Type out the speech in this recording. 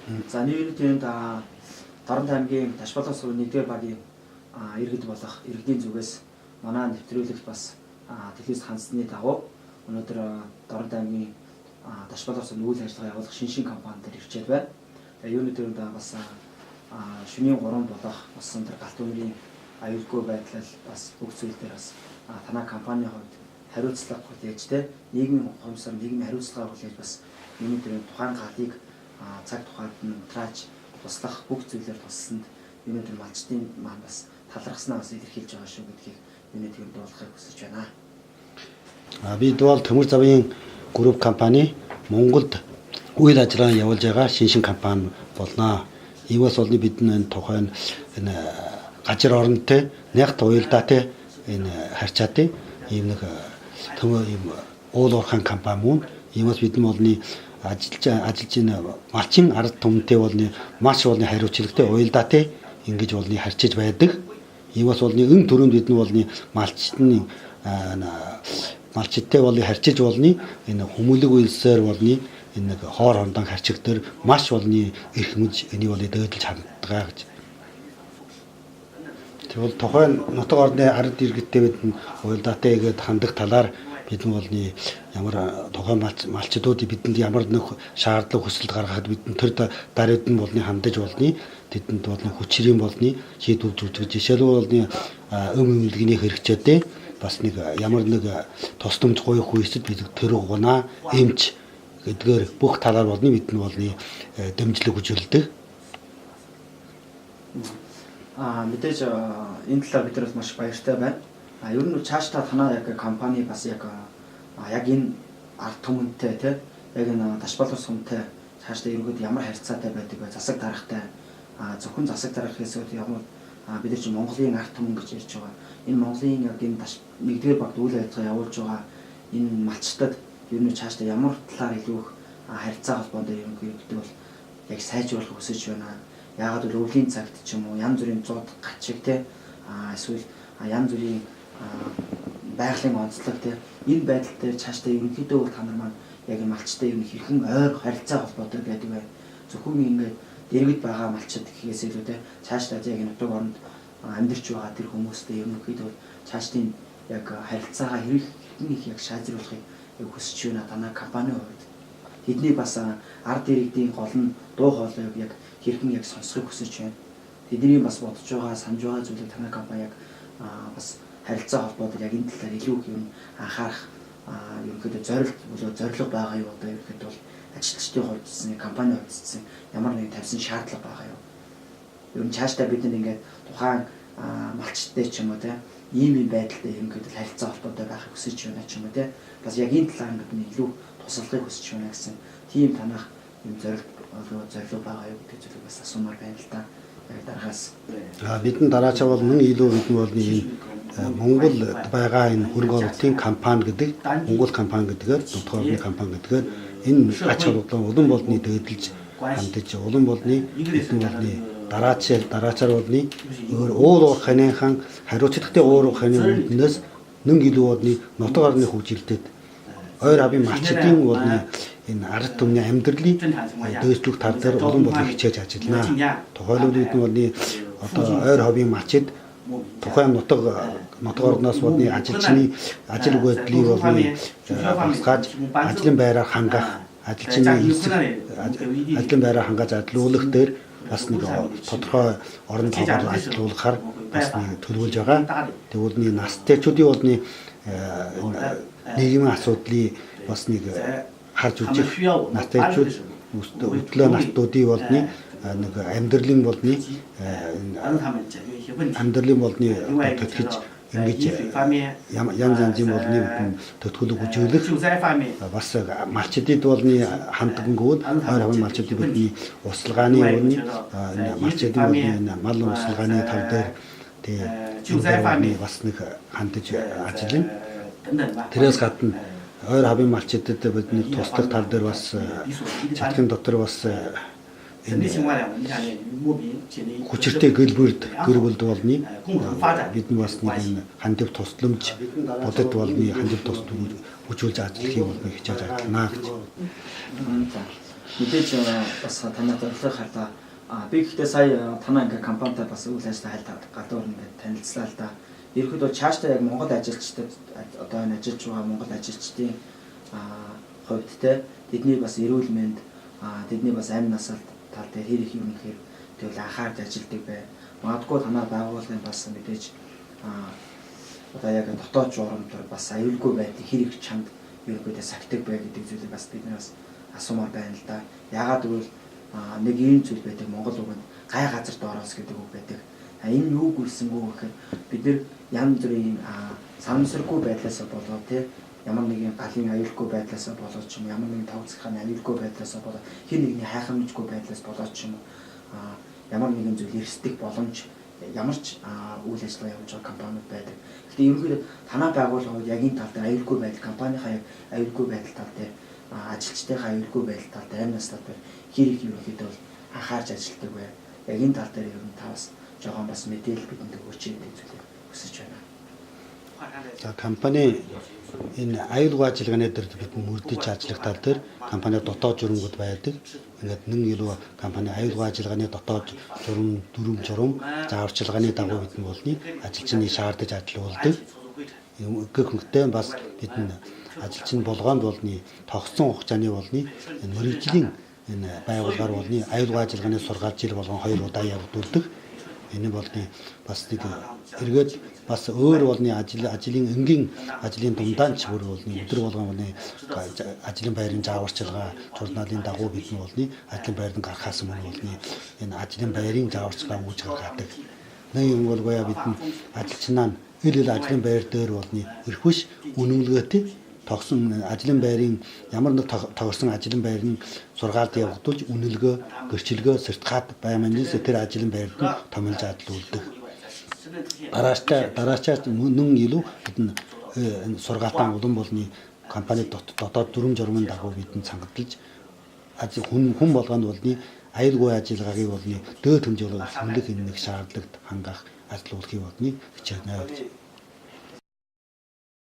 За, юуны түрүүнд Дорнот аймгийн Ташболон сувгийн 1-р багийн иргэд болох иргэдийн зүгээс манай нэвтрүүлэгт бас телевиз хандсаны дагуу өнөөдөр Дорнот аймгийн Ташболон сувгийн үйл ажиллагаа явуулах Шиншин компани дээр ирчээд байна. Тэгээ юуны түрүүнд бас шөнийн 3 болох болсон тэр галт үнэрийн аюулгүй байдал бас бүх зүйл дээр бас танай компанийн хувьд хариуцлага хүлээж, те, нийгмийн ухамсар, нийгмийн хариуцлага хүлээж, бас юуны түрүүнд тухайн галыг цаг тухайд нь унтрааж туслах бүх зүйлээр туссанд юуны тэр малчдын маань бас талархснаа бас илэрхийлж байгаа шүү гэдгийг юуны түрүүнд дуулахыг хүсэж байна. Бид бол Төмөр завын групп компани Монголд үйл ажиллагаа явуулж байгаа Шиншин компани болно. Иймээс болны бид энэ тухайн энэ газар оронтой нягт уялдаатай энэ харьцаатай ийм нэг төмөр ийм уул уурхайн компани мөн. Иймээс бид болны ажиллаж энэ малчин ард түмэнтэй болны маш болны хариуцлагатай, уялдаатай ингэж болны харьцаж байдаг. Иймээс болны өн төрөнд бид болны малчтны малчидтай болны харьцаж болны энэ хүмүүлэг үйлсээр болны энэ нэг хоор хондон харьцаг дээр маш болны эрх мэдж энийг болны дөөдөлж хандгаа гэж. Тэгвэл тухайн нутаг орны ард иргэдтэй бид уялдаатай игээд хандах талаар бид болны ямар тухайн малчдууд бидэнд ямар нэг шаардлага, хүсэлт гаргахад бид тэр даруйд нь болны хандаж болны тэдэнд болны хүчрийн болны шийдвэр зүүж, жишээлбэл болны өм эмнэлгийн хэрэгцээтэй бас нэг ямар нэг тусламж гуйх үесэд бид тэр гунаа эмч гэдгээр бүх талаар болны бид нь болны дэмжлэг үзүүлдэг. Мэдээж энэ талаар бид нар бас маш баяртай байна. Ер нь цаашдаа танаа яг компани бас яг яг энэ ард түмэнтэй, те, яг энэ Ташболон сумтай цаашдаа ерөнхийдөө ямар харьцаатай байдаг вэ? Засаг даргатай, зөвхөн засаг дарга гэхээс ямар бид нар чинь Монголын ард түмэн гэж ярьж байгаа. Энэ Монголын яг энэ нэгдүгээр багт үйл ажиллагаа явуулж байгаа энэ малчтад ер нь цаашдаа ямар талаар илүү их харилцаа холбоон дээр ерөнхийдөө бол яг сайжруулах хүсэж байна. Яагаад гэвэл өвлийн цагт ч юм уу янз бүрийн зууд гачиг, те, эсвэл янз бүрийн байгалийн онцлог, те, энэ байдал дээр цаашдаа ерөнхийдөө бол та нар маань яг энэ малчтай ер нь хэрхэн ойр харилцаа холбоотой байдаг вэ? Зөвхөн ингээд дэргэд байгаа малчид гэхээс илүү, те, цаашдаа яг энэ нутаг оронд амьдарч байгаа тэр хүмүүстэй ерөнхийдөө бол цаашдын яг харилцаагаа хэрхэн их яг шаазруулахыг яг хүсэж байна танай компанийн хувьд? Тэдний бас ард иргэдийн гол нь дуу хоолойг яг хэрхэн яг сонсохыг хүсэж байна. Тэдний бас бодож байгаа, санаж байгаа зүйлийг танай компани яг бас харилцаа холбоодод яг энэ талаар илүү их юм анхаарах ерөнхийдөө зорилт болоо зорилго байгаа юу? Одоо ерөнхийдөө бол ажилчдын хувьд гэсэн, компанийн хувьд гэсэн ямар нэг тавьсан шаардлага байгаа юу? Ер нь цаашдаа бид нар ингээд тухайн малчтай ч юм уу, те, ийм юм байдалтай ерөнхийдөө харилцаа холбоотой байхыг хүсэж байна ч юм уу, те, бас яг энэ талаар бид нар илүү туслахыг хүсэж байна гэсэн тийм танах юм зорилт болоо зорилго байгаа юу гэдэг зүйлийг бас асуумаар байна л да. Яг дараагаас. Бидний дараачаа бол мөн илүү бид нь бол нэг энэ Монгол байгаа энэ хөрөнгө оруулалтын компани гэдэг, Монгол компани гэдгээр, нутаг орны компани гэдгээр энэ ач холбогдол улам болны дээдэлж хандаж, улам болны бидний болны дараачаар болны өөр уул уурхайныхан хариуцлагатай уур уурхайны үүднээс нэн илүү болны нутаг орны хөгжилдөд ойр хавийн малчдын болны энэ ард түмний амьдралын дээшлэх тал дээр улам болон хичээж ажиллана. Тухайлбал бид болны одоо ойр хавийн малчид тухайн нутаг орноос болны ажилчны ажил өгөөдлийг болны багасгаж, ажлын байраар хангах, ажилчны элсэх, ажлын байраар хангаж ажилуулах дээр бас нэг тодорхой орон тоогоор ажилуулахаар бас нэг төлөвлөж байгаа. Тэгвэл нэг настэйчүүдийн болны нийгмийн асуудлыг бас нэг харж үзэх, настайчууд өдлөө настуудын болны нэг амьдралын болны тэтгэж ингэж янз янзын болны төтгөлөг үзүүлэх, бас малчдыг болны хандгангууд ойр хавийн малчдын бидний услгааны болны малчдын болны мал услгааны тал дээр тэгээ бас нэг хандаж ажиллана. Тэрээс гадна ойр хавийн малчдад бидний туслах тал дээр бас чатгийн дотор бас энэ хүчиртэй гэр бүлд болны бидний бас нэг энэ хандив тусламж бодит болны хандив тусламж хүчүүлж ажиллахыг болны хичээж ажиллана гэж. За. Мэдээж бас танай зорилгыг харлаа. Би гэхдээ сая танай ингээ компанитай бас үйл ажиллагаа хайлт гадуур ингээд танилцлаа л да. Ерөнхийдөө цаашдаа яг Монгол ажилчдад, одоо энэ ажиллаж байгаа Монгол ажилчдын хувьд те, тэдний бас эрүүл мэнд, тэдний бас амь насалт тал дээр хэр их юм гэхээр тэгвэл анхаарч ажилладаг бай. Магадгүй танай байгууллагын бас мэдээж одоо яг дотоод журам дээр бас аюулгүй байдлыг хэр их чанд ерөнхийдөө сахидаг бай гэдэг зүйлийг бас бид бас асуумаар байна л да. Яагаад гэвэл нэг ийм зүйл байдаг, Монгол үгэнд "гай газар доороос" гэдэг үг байдаг. Энэ юу гүйлсэнгүү гэхээр бид нар янз бүрийн санамсаргүй байдлаасаа болоод тий, ямар нэгэн галын аюулгүй байдлаасаа болоод ч юм, ямар нэгэн тогтцохын аюулгүй байдлаасаа болоод, хэн нэгний хайхрамжгүй байдлаас болоод ч юм уу, ямар нэгэн зүйл эрсдэх боломж ямар ч үйл ажиллагаа явуулж байгаа компаниуд байдаг. Гэхдээ ерөнхийдөө танай байгууллагууд яг энэ тал дээр аюулгүй байдал, компанийнхаа аюулгүй байдал тал дээр, ажилчдынхаа аюулгүй байдал тал дээр, амь нас тал дээр хэр их ерөнхийдөө бол анхаарч ажилладаг вэ? Яг энэ тал дээр ер нь та бас жоохон бас мэдээлэл бидэнд өгөөч гэдэг зүйлийг хүсэж байна. За, компани энэ аюулгүй ажиллагааны дээр бид мөрдөж ажиллах тал дээр компани дотоод журамгууд байдаг. Ингээд нэн илүү компани аюулгүй ажиллагааны дотоод журам, дүрэм журам, зааварчилгааны дагуу бид нь болны ажилчны шаардаж ажилуулдаг. Гэх мэтээ бас бид нь ажилчин болгоонд болны тогтсон хугацааны болны энэ мэргэжлийн энэ байгууллагаар болны аюулгүй ажиллагааны сургаал жил болгон хоёр удаа явагдуулдаг. Энэ болны бас нэг эргээд бас өөр болны ажил ажлын энгийн ажлын дундаа ч бүр болны өдөр болгон болны ажлын байрын зааварчилгаа журналын дагуу бид нь болны ажлын байранд гарахаас өмнө болны энэ ажлын байрын зааварчилгаа үүж гаргадаг. Нэг юм бол гоёа бид нь ажилчнаа ил ил ажлын байр дээр болны эрхвш үнэмлэгээтэй тогсон ажлын байрын ямар нэг тогсон ажлын байрын сургаалд явагдуулж үнэлгээ, гэрчлэгээ, сертификат байманаас тэр ажлын байранд нь томилж ажилуулдаг. Дараачаа нэн илүү бид энэ сургаалтан улам болны компани дотоод дүрэм журмын дагуу бид цангадалж ажил хүн хүн болгонд болны аюулгүй ажиллагааг болны дээд хэмжээгээр хүнлэх энэ нэг шаардлагат хангах ажилуулахыг болны хичээнэ гэж.